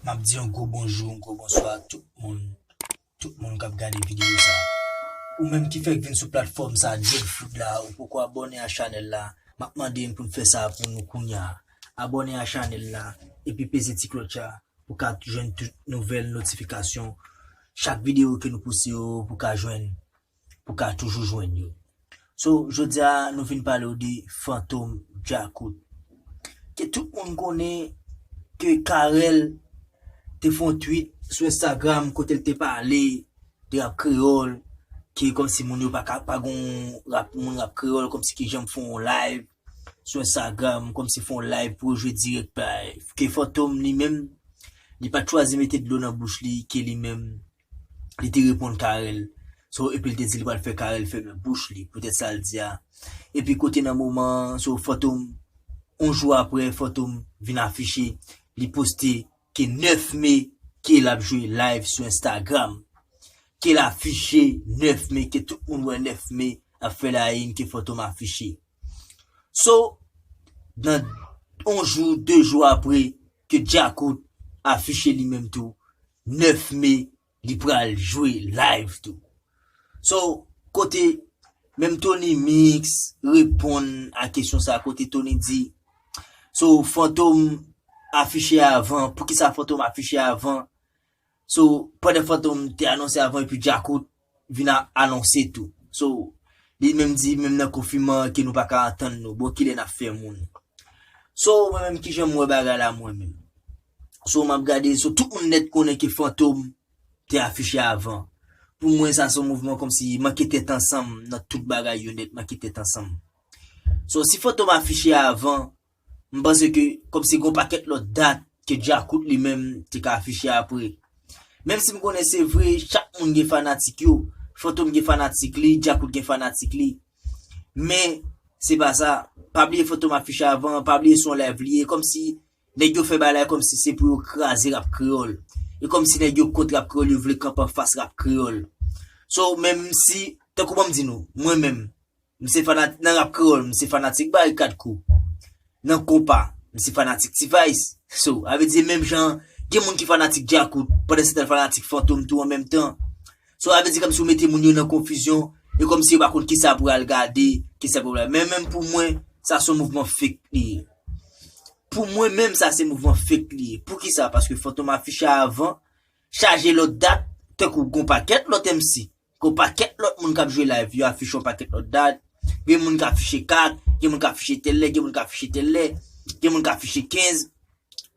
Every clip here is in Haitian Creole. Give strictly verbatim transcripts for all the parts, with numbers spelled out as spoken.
M ap di yon gwo bonjou, yon gwo bonswa a tout moun, tout moun k ap gade videyo sa. Ou menm ki fèk vin sou platfòm sa, Dreadfruit la, ou poko abòne a chanèl la, m ap mande n pou n fè sa pou nou kounya. Abòne a chanèl la, epi peze ti klòch la, pou ka jwenn tout nouvèl notifikasyon. Chak videyo ke nou poste yo, pou ka jwenn, pou ka toujou jwenn yo. So, jodi a, nou vin pale w de Fantom Djakout. Ke tout moun konnen ke Carel te fè yon tweet sou Instagram kote l te pale de rap kreyòl, ke kòmsi moun yo pa ka, pa gon rap, moun rap kreyòl, kòmsi ki janm fè yon live sou Instagram, kòmsi fè yon live pou yo jwe dirèk pa, ke Fantom li menm, li pa t chwazi mete dlo nan bouch li, ke li menm, li te reponn Carel. So, epi l te di li pral fè Carel fèmen bouch li, poutèt sa l di a. Epi kote nan moman, so, Fantom, yon jou apre, Fantom vin afiche, li poste ke nèf me, ke l ap jwe live sou Instagram. Ke l afiche nèf me, ke tout moun wè nèf me ap fè layìn, ke Fantom afiche. So, nan yon jou, de jou apre, ke Djakout afiche li menm tou, nèf me, li pral jwe live tou. So, kote, menm Tony Mix reponn a kesyon sa, kote Tony di, so, Fantom afiche avan, poukisa Fantom afiche avan? So, pandan Fantom te anonse avan, epi Djakout vin a, anonse tou. So, li menm di, menm nan konfinman an, ke nou pa ka antann nou. Bon, kilè n ap fè moun? So, mwen menm, kijan m wè bagay la, mwen menm? So, m ap gade, so, tout moun nèt konnen ke Fantom te afiche avan. Pou mwen, sa se yon mouvman kòmsi manke tèt ansanm nan tout bagay yo nèt, manke tèt ansanm. So, si Fantom afiche avan, m panse ke kòmsi gon pakèt lòt dat ke Djakout li menm te ka afiche apre. Menm si m konnen se vre, chak moun gen fanatik yo. Fantom gen fanatik li, Djakout gen fanatik li. Men, se pa sa. Pa bliye Fantom afiche avan, pa bliye se yon live li ye. Kòmsi nèg yo fè bagay la kòmsi se pou yo kraze rap kreyòl. E kòmsi nèg yo kont rap kreyòl, yo vle kanpe anfas rap kreyòl. So, menm si, tankou ban m di nou, mwen menm, m se fanat-, nan rap kreyòl, m se fanatik Barikad Crew. Nan konpa, m se fanatik T-Vice. So, sa vle di menm jan, gen moun ki fanatik Djakout, pandan se tan fanatik Fantom tou an menm tan. So, sa vle di kòmsi w mete moun yo nan konfizyon, e kòmsi yo pa konn kisa pou y al gade, kisa pou y al. Men menm pou mwen, sa se yon mouvman fake li ye. Pou mwen menm, sa se mouvman fake li ye. Poukisa? Paske Fantom afiche avan, chaje lòt dat, tankou gon pakèt lòt M C. Gon pakèt lòt moun k ap jwe live, yo afiche yon pakèt lòt dat. Gen moun k afiche kat, gen moun k afiche tèl lè, gen moun k afiche tèl lè, gen moun k afiche kenz.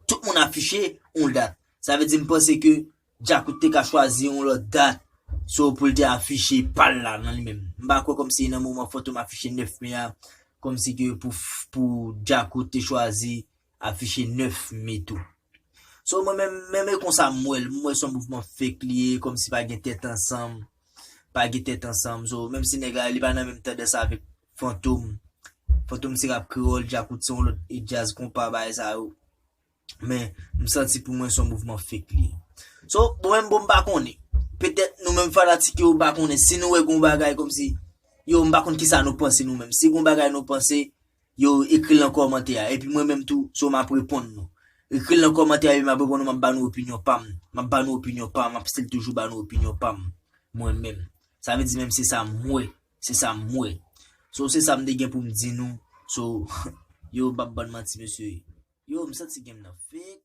Tout moun afiche yon dat. Sa vle di m panse ke Djakout te ka chwazi yon lòt dat. So, pou l te afiche pa l la nan li menm. M pa kwè kòmsi nan moman Fantom afiche nèf me a, kòmsi ke pou, pou Djakout te chwazi afiche nèf me tou. So, mwen menm, menm e konsa m wè l, m wè se yon mouvman fake li ye, kòmsi pa gen tèt ansanm, pa gen tèt ansanm. So, menm si nèg la, li pa nan menm tandans avèk Fantom. Fantom se rap kreyòl, Djakout se yon lòt, e djaz konpa, bagay sa yo. Men, m santi pou mwen se yon mouvman fake li ye. So, bon, menm bon, m pa konnen. Petèt nou menm fanatik yo, m pa konnen. Si nou wè gon bagay kòmsi, yo, m pa konn kisa nou panse nou menm. Si gon bagay nou panse, yo, ekri l nan kòmantè a. Epi mwen menm tou, so m ap reponn nou. Ekri l nan kòmantè a, epi m ap reponn nou, m ap ba nou opinyon pa m. M ap ba nou opinyon pa m, m ap still toujou ba nou opinyon pa m. Mwen menm. Sa vle di menm se sa m wè. Se sa m wè. So, se sa m te gen pou m di nou. So, yo, m p ap bann manti, mesye. Yo, m santi gen m nan fake.